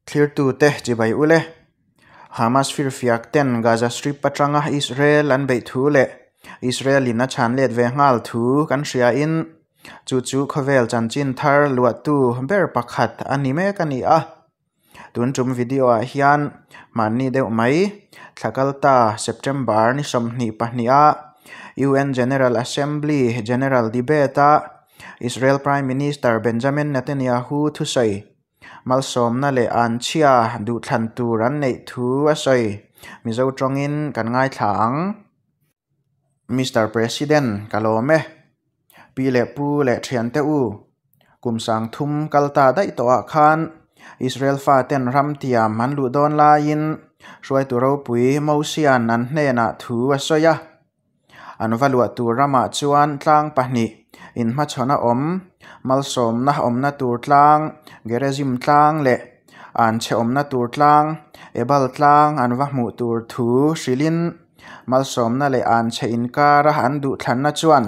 Thlirtute chibai ule. Hamas firfiak ten Gaza Strip atanga Israel an beih thu leh Israel in a chhan let ve nghal thu kan hria in chu chu khawvel chanchin thar luahtu ber pakhat a ni mek a ni a. Tun tum video ah hian mahni deuh mai thla kal ta September ni 22 a UN General Assembly General Debate a Israel Prime Minister Benjamin Netanyahu thusawi malsawmna leh anchhia duhthlan tur an neih thu a sawi Mizo tawngin kan ngaithla ang. Mister President ka lawm e. Pi leh pu leh thiante u, kum 3000 kal ta daih tawhah khan Israel faten ram tiam an luh dawn laiin hruaitu ropui Mosian an hnenah thu a sawi a. An va luah tur ramah chuan tlang pahnih inhmachhawn a awm, malsawmna awmna tur tlang, Gerizim tlang leh anchhe awmna tur tlang, Ebal tlang an va hmuh tur thu hrilhin malsawmna leh anchhe inkara an duhthlanna chuan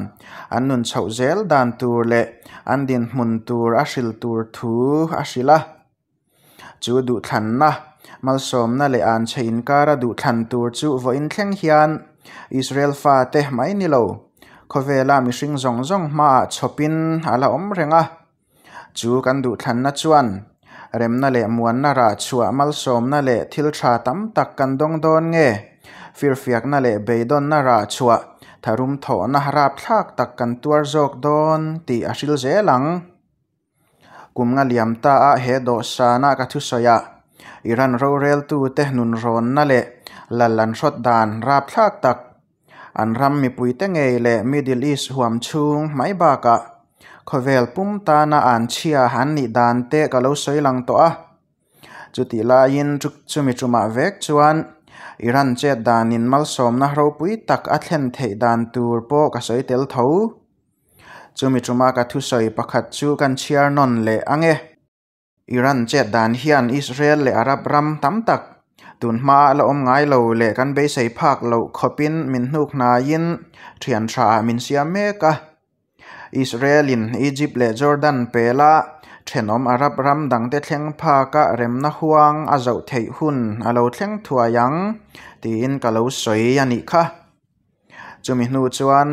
an nun chhoh zel dan tur leh an dinhmun tur a hril tur thu a hrilh a. Chu duhthlanna, malsawmna leh anchhe inkara duhthlan tur chu vawiin thleng hian Israel fate mai ni lo, khawvela mihring zawng zawng hmaah chhawpin a la awm reng a. Chu kan duhthlanna chuan remna leh muanna rah chhuah malsawmna leh thil tha tam tak kan dawng dawn nge? Firfiakna leh beidawnna rah chhuah tharum thawhna rapthlak tak kan tuar zawk dawn tih a hril zel ang. Kum nga liam ta a he dawhsana ka thusawi ah Iran roreltute nunrawnna leh lal an hrawt dan rapthlak tak an ram mipuite ngei leh Middle East huam chhung mai bakah khawvel pum tana anchhia an nih dan te ka lo sawi lang tawh a. Chutih laiin chumi tumah vek chuan Iran chet danin malsawmna ropui tak a thlen theih dan tur pawh ka sawi tel tho. Chumi tuma ka thusawi pakhat chu kan chhiar nawn leh ange. Iran chet dan hian Israel leh Arab ram tam tak tun hma la awm ngai lo leh kan beisei phak loh khawpin min hnuk hnaiin thian tha min siam mek a. Israel in Egypt leh Jordan pela thenawm Arab ram dangte thleng phaka remna huang a zauh theih hun a lo thleng thuai ang tiin ka lo sawi a nih kha. Chumi hnu chuan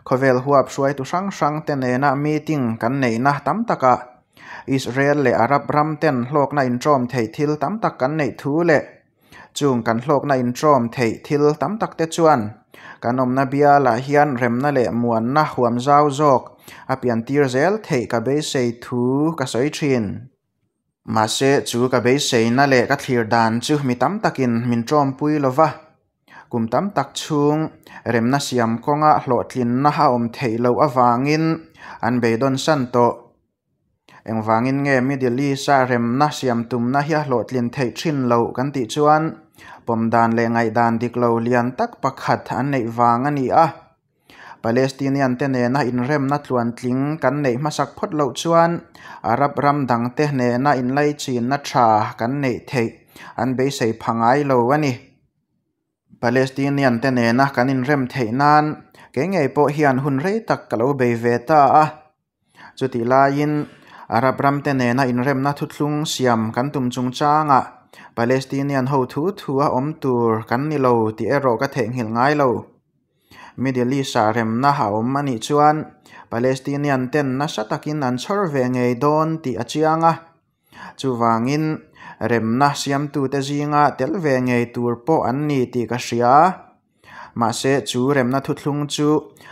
khawvel huap hruaitu hrang hrang te nena meeting kan neihna tam takah Israel leh Arab ram ten hlawkna intawm theih thil tam tak kan neih thu leh chung kan hlawkna intawm theih thil tam tak te chuan kan awmna bialah hian remna leh muanna huam zau zawk a piantir zel theih ka beisei thu ka sawi thin. Mahse chu ka beiseina leh ka thlir dan chu mi tam takin min tawmpui lova. Kum tam tak chhung remna siam kawnga hlawhtlinna a awm theih loh avangin an beidawn san tawh. Engvangin nge Middle East a remna siam tumna hi a hlawhtlin theih thin loh kan tih chuan pawm dan leh ngaihdan dik lo lian tak pakhat an neih vang a ni a. Palestinian te nena inremna tluantling kan neih hmasak phawt loh chuan Arab ram dangte nena inlaichinna tha kan neih theih an beisei pha ngai lo a ni. Palestinian te nena kan inrem theih nan kei ngei pawh hian hun rei tak ka lo bei ve ta a. Chutih laiin Arab ram te nena inremna thuthlung siam kan tum chungchangah Palestinian ho thu thu a awm tur kan ni lo tih erawh ka theihnghilh ngai lo. Middle East ah remna a awm a nih chuan Palestinian ten nasa takin an chhawr ve ngei dawn tih a chiang a. Chuvangin remna siamtute zinga tel ve ngei tur pawh an ni tih ka hria. Mahse chu remna thuthlung chu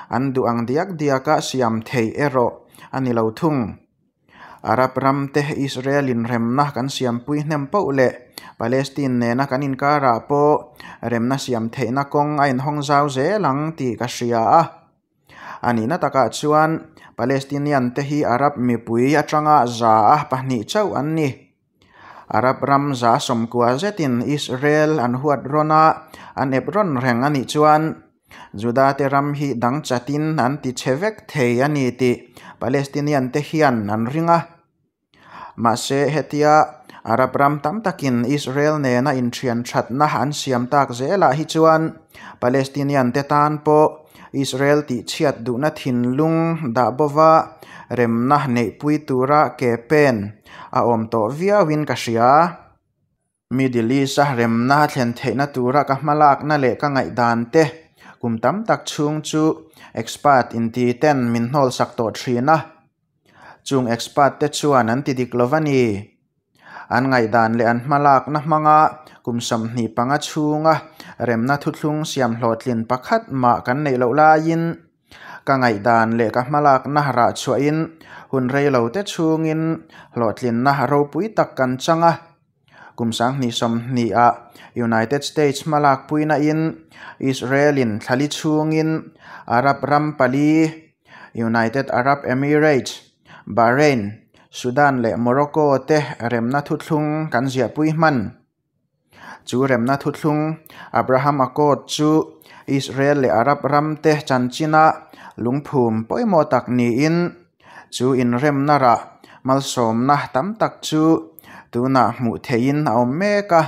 an duh ang diak diaka siam theih erawh a ni lo thung. Arab ram te Israel in remna kan siampui hnem poh leh Palestine nena kan inkarah pawh remna siam theihna kawng a inhawng zau zel ang tih ka hria a. A nihna takah chuan Palestinian te hi Arab mipui atanga za a pahnih chauh an ni. Arab ram 90 zetin Israel an huat rawn a, an ep rawn reng a nih chuan Juda te ram hi dang chatin an ti che vek thei a ni tih Palestinian te hian an ring a. Mahse hetia Arab ram tam takin Israel nena inthian thatna an siam tak zelah hi chuan Palestinian te tan pawh Israel tih chhiat duhna thinlung dah bova remna neihpui tura ke pen a awm tawh viauin ka hria. Middle East-a remna a thlen theihna tura ka hmalakna leh ka ngaihdan te kum tam tak chhung chu expert inti ten min hnawlsak tawh thin a. Chung expert te chuan an ti dik lo va ni. An ngaihdan leh an hmalakna hmanga kum 25 chhunga remna thuthlung siam hlawhtlin pakhat mah kan neih loh laiin ka ngaihdan leh ka hmalakna rah chhuahin hun rei lo te chhungin hlawhtlinna ropui tak kan chang a. Kum 2020 ah United States hmalakpuina in Israel in thlali chhungin Arab ram pali United Arab Emirates, Bahrain, Sudan leh Morocco te remna thuthlung kan ziahpui hman. Chu remna thuthlung Abraham Accord chu Israel leh Arab ram te chanchina lungphum pawimawh tak niin chu inremna rah malsawmna tam tak chu tunah hmuh theihin a awm mek a.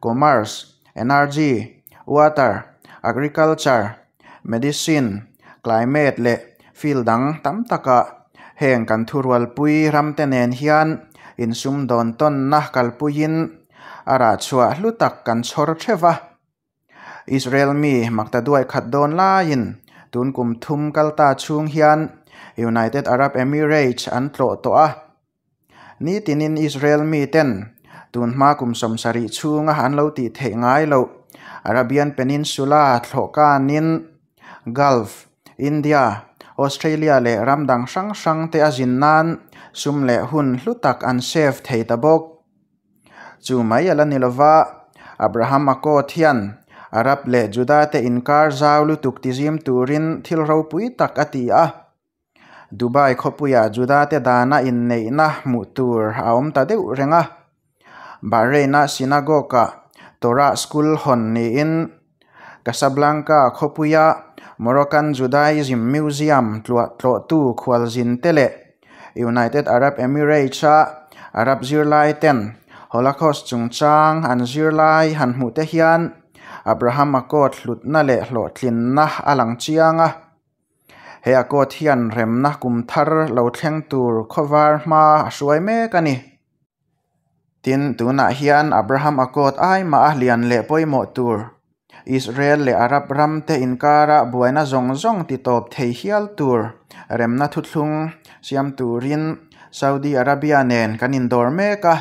Commerce, Energy, Water, Agriculture, Medicine, Climate leh field dang tam takah heng kan thurualpui ram te nen hian insumdawn tawnna kalpuiin a rah chhuah hlu tak kan chhawr theuh va. Israel mi maktaduai khat dawn laiin tun kum thum kalta chhung hian United Arab Emirates an tlawh tawh a. Nitinin Israel mi ten tun hma kum 70 chhunga an lo tih theih ngai loh Arabian Peninsula thlawhkanin Gulf, India, Australia leh ram dang hrang hrang te a zin nan sum leh hun hlu tak an save thei ta bawk. Chu mai ala ni lova Abraham Accord hian Arab leh Juda te inkar zau lutuk tizim turin thil ropui tak a ti a. Dubai khawpuia Juda te dana inneihna hmuh tur a awm ta deuh reng a. Bahrain-a synagogue-ah Torah School hawn niin Casablanca khawpuia Moroccan Judaism Museum tlawhtu khualzin te leh United Arab Emirates-a Arab zirlai ten Holocaust chungchang an zirlai han hmuh te hian Abraham Accord hlutna leh hlawhtlinna a lang chiang a. He Accord hian remna kum thar lo thleng tur khawvar hma a hruai mek a ni. Tin, tunah hian Abraham Accord ai mah a lian leh pawimawh tur Israel leh Arab ram te inkara buaina zawng zawng ti tawp thei hial tur remna thuthlung siam turin Saudi Arabia nen kan indawr mek a.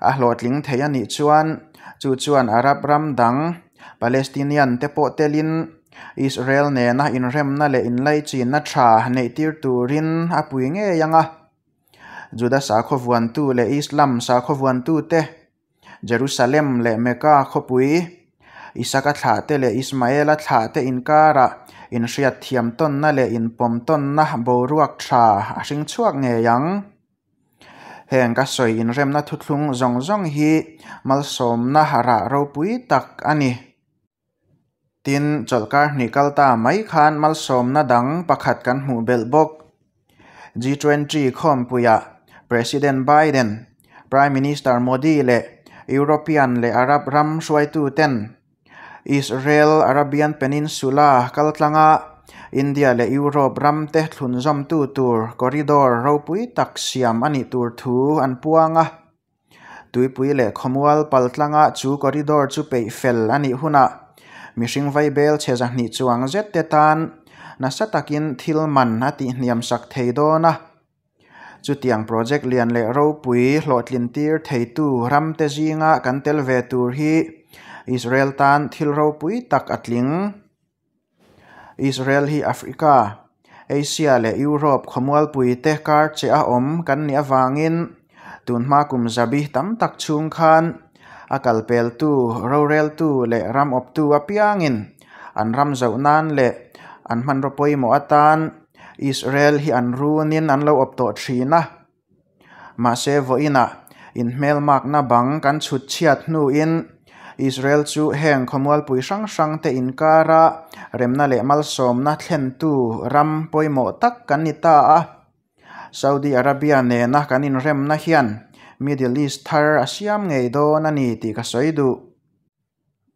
A hlawhtling thei a nih chuan chu chuan Arab ram dang Palestinian te pawh telin Israel nena inremna leh inlaichinna tha neih tir turin a pui ngei ang a. Juda sakhaw vuantu leh Islam sakhaw vuantu te Jerusalem leh Mecca khawpui Isaka thlah te leh Ismaela thlah te inkarah inhriat thiam tawnna leh inpawm tawnna boruak tha a hring chhuak ngei ang. Heng ka sawi inremna thuthlung zawng zawng hi malsawmna rah ropui tak a ni. Tin, chawlhkar hnih kal ta mai khan malsawmna dang pakhat kan hmuh belh bawk. G20 khawmpuiah President Biden, Prime Minister Modi leh European leh Arab ram hruaitu ten Israel Arabian Peninsula kaltlanga India leh Europe ram te thlunzawmtu tur corridor ropui tak siam a nih tur thu an puang a. Tuipui leh khawmual paltlanga chu corridor chu peih fel a nih hunah mihring vaibel chhe 200 chuang zet te tan nasa takin thil man a tihhniam sak thei dawn a. Chutiang project lian leh ropui hlawhtlin tir theitu ram te zinga kan tel ve tur hi Israel tan thil ropui tak a tling. Israel hi Africa, Asia leh Europe khawmualpui te kar che a awm kan nih avangin tunhma kum zabi tam tak chhung khan a kalpeltu, roreltu leh ram awptu apiangin an ram zauh nan leh an hmanraw pawimawh atan Israel hi an runin an lo awp tawh thin a. Mahse vawiinah inhmelmakna bang kan chhut chhiat hnuin Israel chu heng khawmualpui hrang hrang te inkara remna leh malsawmna thlentu ram pawimawh tak kan ni ta a. Saudi Arabia nena kan inremna hian Middle East thar a siam ngei dawn a ni tih ka sawi duh.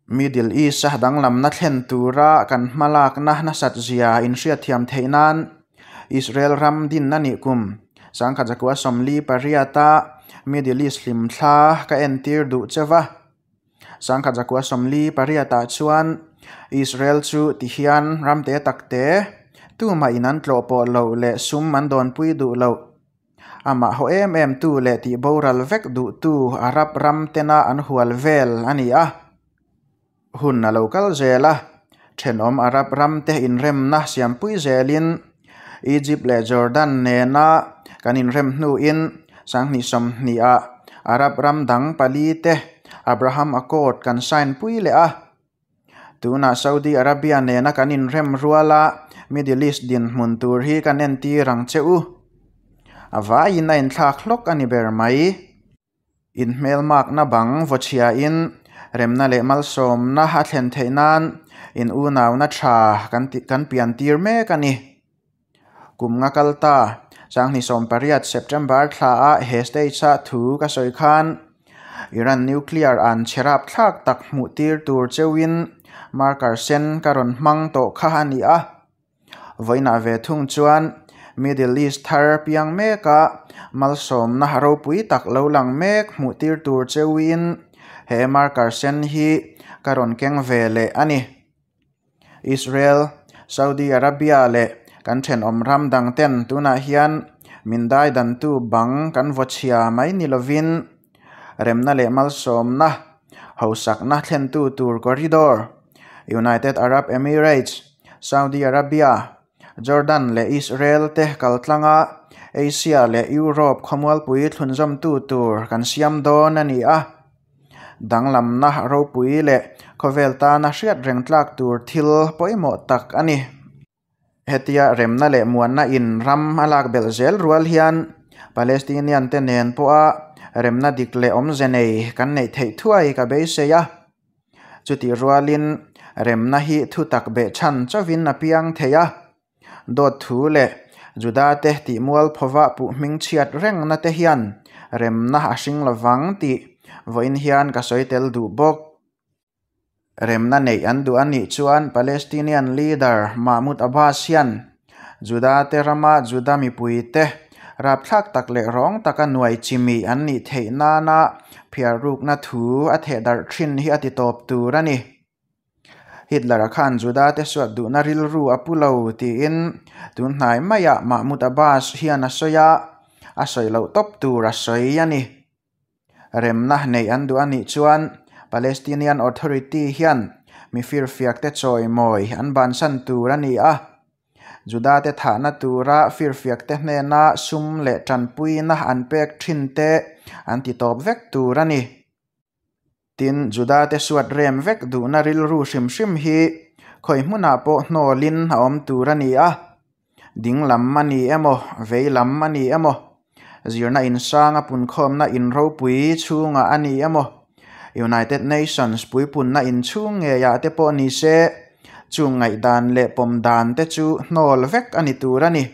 Middle East a danglamna thlen tura kan hmalakna nasat zia inhriat thiam theih nan Israel ram din a nih kum 1948-a Middle East hlimthla ka entir duh che va. 1948 ah chuan Israel chu tihian ram te tak te tumah in an tlawh pawh loh leh sum an dawnpui duh loh. Amah haw em em tu leh tih boral vek duh tu Arab ram tena an hual vel a ni a. Hun a lo kal zel a, thenawm Arab ram te inremna siampui zelin Egypt leh Jordan nena kan inrem hnuin 2020 ah Arab ram dang pali te Abraham Accord kan sign pui leh a. Tunah Saudi Arabia nena kan inrem ruala Middle East dinhmun tur hi kan entir ang che u. A vaiin a inthlak hlawk a ni ber mai. Inhmelmakna bang vawchhiain remna leh malsawmna a thlen theih nan in unauna tha kan kan piantir mek a ni. Kum nga kal ta 2018 September thla a he stage a thu ka sawi khan Iran nuclear an cherap thlak tak hmuh tir tur cheuin marker sen ka rawn hmang tawh kha a ni a. Vawiinah ve thung chuan Middle East thar piang meka malsawmna ropui tak lo lang mek hmuh tir tur cheuin he marker sen hi ka rawn keng ve leh a ni. Israel, Saudi Arabia leh kan thenawm ram dang ten tunah hian min dai dantu bang kan vawchhia mai ni lovin remna leh malsawmna hausakna thlentu tur corridor United Arab Emirates, Saudi Arabia, Jordan leh Israel te kaltlanga Asia leh Europe khawmualpui thlunzawmtu tur kan siam dawn a ni a. Danglamna ropui leh khawvel tana hriat reng tlak tur thil pawimawh tak a ni. Hetia remna leh muanna in ram a lak belh zel rual hian Palestinian te nen pawha remna dik leh awmze nei kan neih theih thuai ka beisei a. Chutih rualin remna hi thutak behchhan chauhin a piang thei a. Dawt thu leh Juda te tih mual phova puh hming chhiat rengna te hian remna a hring lovang tih vawiin hian ka sawi tel duh bawk. Remna neih an duh a nih chuan Palestinian leader Mahmoud Abbas hian Juda te rama Juda mipui te rapthlak tak leh rawng taka nuai chimi an nih theih nana phiarrukna thu a thehdarh thin hi a ti tawp tur a ni. Hitler a khan Juda te suat duhna rilru a pu lo tiin tun hnai maiah Mahmoud Abbas hian a sawi a, a sawi loh tawp tur a sawi a ni. Remna neih an duh a nih chuan Palestinian Authority hian mi firfiak te chawimawi an bansan tur a ni a. Juda te thahna tura firfiak te hnena sum leh tanpuina an pek thin te an ti tawp vek tur a ni. Tin, Juda te suat rem vek duhna rilru hrim hrim hi khawi hmunah pawh hnawlin a awm tur a ni a. Ding lam a ni emaw, vei lam a ni emaw, zirna insang a punkhawmna in ropui chhungah a ni emaw, United Nations puipunna inchhung ngeiah te pawh ni se, chung ngaihdan leh pawm dan te chu hnawl vek a ni tur a ni.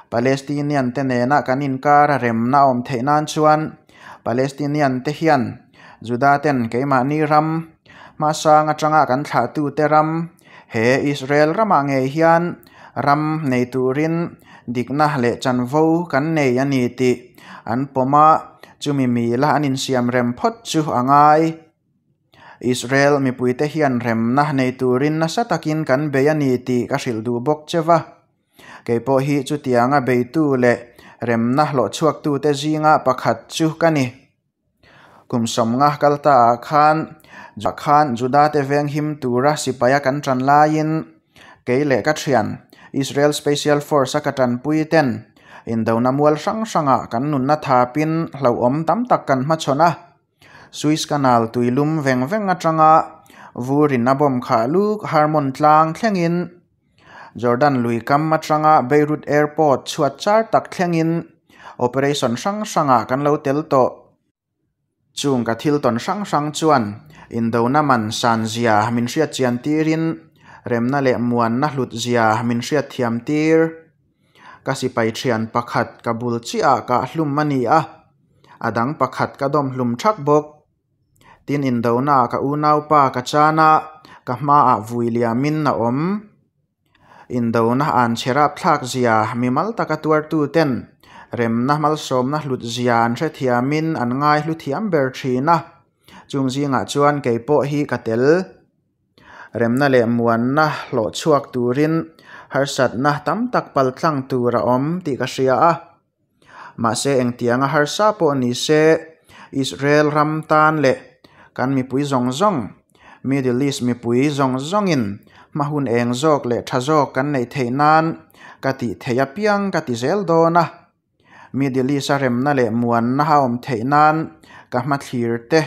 Palestinian te nena kan inkar a remna awm theih nan chuan Palestinian te hian Juda ten keimahni ram hmasang atanga kan thlahtu te ram he Israel ramah ngei hian ram nei turin dikna leh chanvo kan nei a ni tih an pawm a, chumi mila an insiam rem phawt chu a ngai. Israel mipuite hian remna nei turin nasa takin kan bei a ni tih ka hrilh duh bawk che va. Kei pawh hi chutianga beitu leh remna hlawhchhuaktute zinga pakhat chu ka ni. Kum 50 kal ta ah khan khan Juda te veng him tura sipaia kan tan laiin kei leh ka thian Israel Special Force a ka tanpui ten indona mual hrang hrangah kan nunna thapin hlauhawm tam tak kan hmachhawn a. Suez Canal tuilum veng veng atanga vurin a bomb khah luk Hermon tlang thlengin Jordan lui kam atanga Beirut Airport chhuat char tak thlengin operation hrang hrangah kan lo tel tawh. Chung ka thil tawn hrang hrang chuan indona man san zia min hriat chian tirin remna leh muanna hlut zia min hriat thiam tir. Ka sipai thian pakhat ka bul chiah ka hlum a ni a, a dang pakhat ka dawm hlum thak bawk. Tin indona ka unau pa ka chana ka hmaah vui liamin a awm. Indona an cherap thlak zia mimal taka tuartu ten Remna malsawmna hlut zia an hrethiamin an ngai hlu thiam ber thin a, chung zingah chuan kei pawh hi ka tel. Remna leh muanna hlawh chhuak turin harsatna tam tak paltlang tur a awm tih ka hria a. Mahse engtianga harsa pawh ni se, Israel ram tan leh kan mipui zawng zawng, Middle East mipui zawng zawngin hma hun eng zawk leh tha zawk kan neih theih nan ka tih theih apiang ka ti zel dawn a. Middle East a remna leh muanna a awm theih nan ka hmathlir te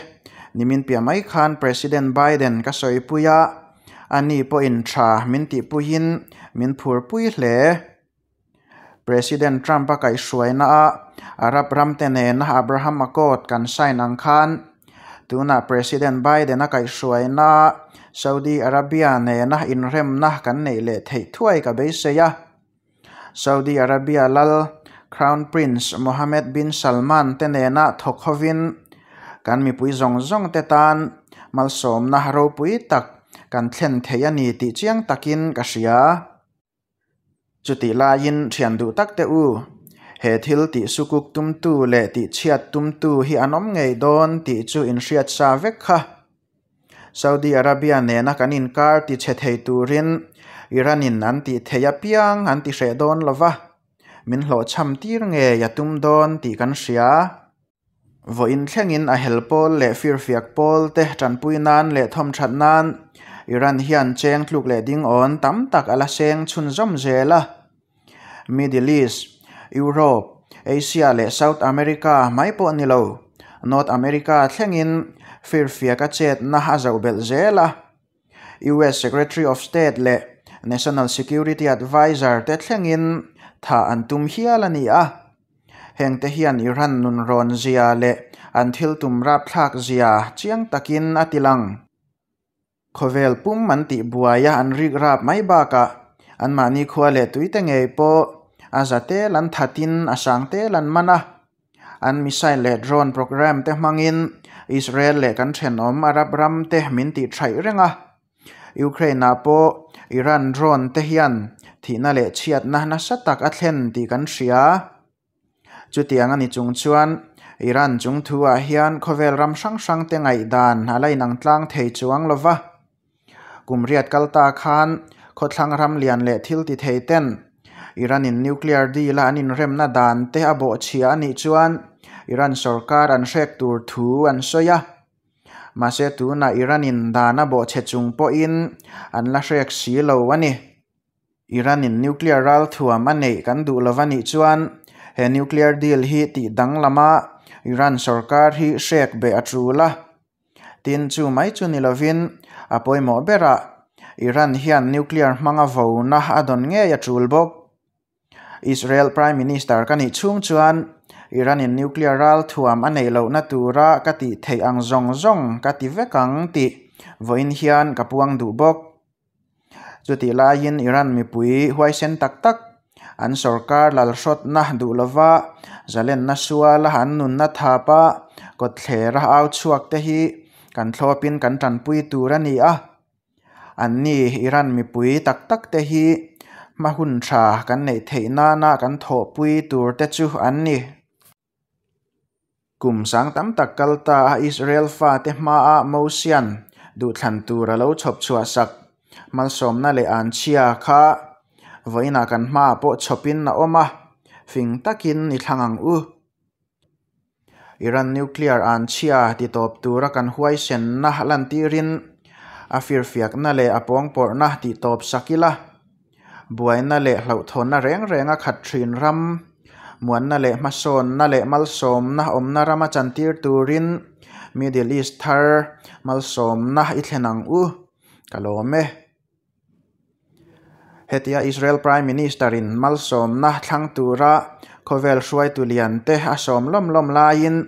nimin piah mai khan President Biden ka sawipui a, ani pawhin tha min tihpuiin min phurpui hle. President Trump a kaihhruaina a Arab ramte nena Abraham Accord kan sign ang khan tunah President Biden a kaihhruaina a Saudi Arabia nena inremna kan neih leh theih thuai ka beisei a. Saudi Arabia lal Crown Prince Mohammed bin Salman te nena thawk hovin kan mipui zawng zawng te tan malsawmna ropui tak kan thlen thei a ni tih chiang takin ka hria. Chutih laiin thian duh tak te u, he thil tih sukuk tumtu leh tih chhiat tumtu hi an awm ngei dawn tih chu in hriat sa vek kha. Saudi Arabia nena kan inkar ti chhe thei turin Iran in an tih theih apiang an ti hreh dawn lova, min hlawhchham tir ngei a tum dawn tih kan hria. Vawiin thlengin a hel pawl leh firfiak pawl te tanpui nan leh thawmthat nan Iran hian cheng tluk leh ding awn tam tak a la seng chhunzawm zel a. Middle East, Europe, Asia leh South America mai pawh ni lo, North America thlengin firfiak a chetna a zoh belh zel a. US Secretary of State leh National Security Adviser te thlengin thah an tum hial a ni a. Hengte hian Iran nun rawn zia leh an thil tum rapthlak zia chiang takin a ti lang. Khawvel pum an tih buai a an rik rap mai bakah anmahni khua leh tuite ngei pawh a za tel an thatin a sang tel an man a. An missile leh drone program te hmangin Israel leh kan thenawm Arab ram te min tih thaih reng a. Ukraine-ah pawh Iran drone te hian thihna leh chhiatna nasa tak a thlen tih kan hria. Chutiang a ni chung chuan Iran chung thu-ah hian khawvel ram hrang hrang te ngaihdan a la inang tlang thei chuang lo va. Kum riat kal ta khan khawthlang ram lian leh thil ti thei ten Iran-in nuclear deal-a an inremna dan te a bawhchhia a nih chuan Iran sorkar an hrek tur thu an sawi a. Mahse tunah Iran-in dan a bawhchhe chung pawhin an la hrek si lo a ni. Iran-in nuclear ralthuam a neih kan duh lo va nih chuan he nuclear deal hi tih danglama Iran sorkar hi hrek beh a tul a. Tin, chu mai chu ni lovin a pawimawh berah Iran hian nuclear hmanga vona a dawn ngei a tul bawk. Israel Prime Minister ka nih chhung chuan Iran-in nuclear ralthuam a neih lohna tura ka tih theih ang zawng zawng ka ti vek ang tih vawiin hian ka puang duh bawk. Chutih laiin Iran mipui huaisen tak tak an sorkar lalhrawtna duh lova zalenna suala an nunna thapa kawtthlera au chhuak te hi kan thlawpin kan tanpui tur a ni a. Anni Iran mipui tak tak te hi hma hun tha kan neih theih nana kan thawhpui tur te chu an ni. Kum sang tam tak kal ta a Israel fate hmaa Mosian duhthlan tur a lo chhawp chhuah sak malsawmna leh anchhia kha vawiinah kan hmaah pawh chhawpin a awm a, fing takin i thlang ang u. Iran nuclear anchhia ti tawp tura kan huaisenna lantirin a firfiakna leh a pawngpawrhna ti tawp sak ila, buaina leh hlauhthawnna reng renga khat thin ram, muanna leh hmasawnna leh malsawmna awmna rama chantir turin Middle East thar malsawmna i thlen ang u, ka lawm e. Hetia Israel Prime Minister-in malsawmna thlang tura khawvel hruaitu lian te a sawm lawm lawm laiin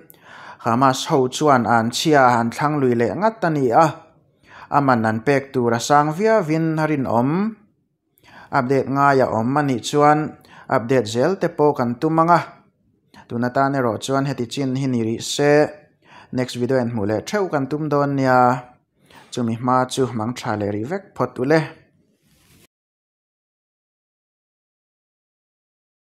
Hamas ho chuan an chhia an thlang lui leh ngat a ni a, a man an pek tur a sang viauin a rinawm. Update ngai a awm a nih chuan update zel te pawh kan tum ang a, tun atan erawh chuan heti chin hi ni rih se next video en hmuh leh theuh kan tum dawn nia. Chumi hma chu mang tha leh rih vek phawt u le.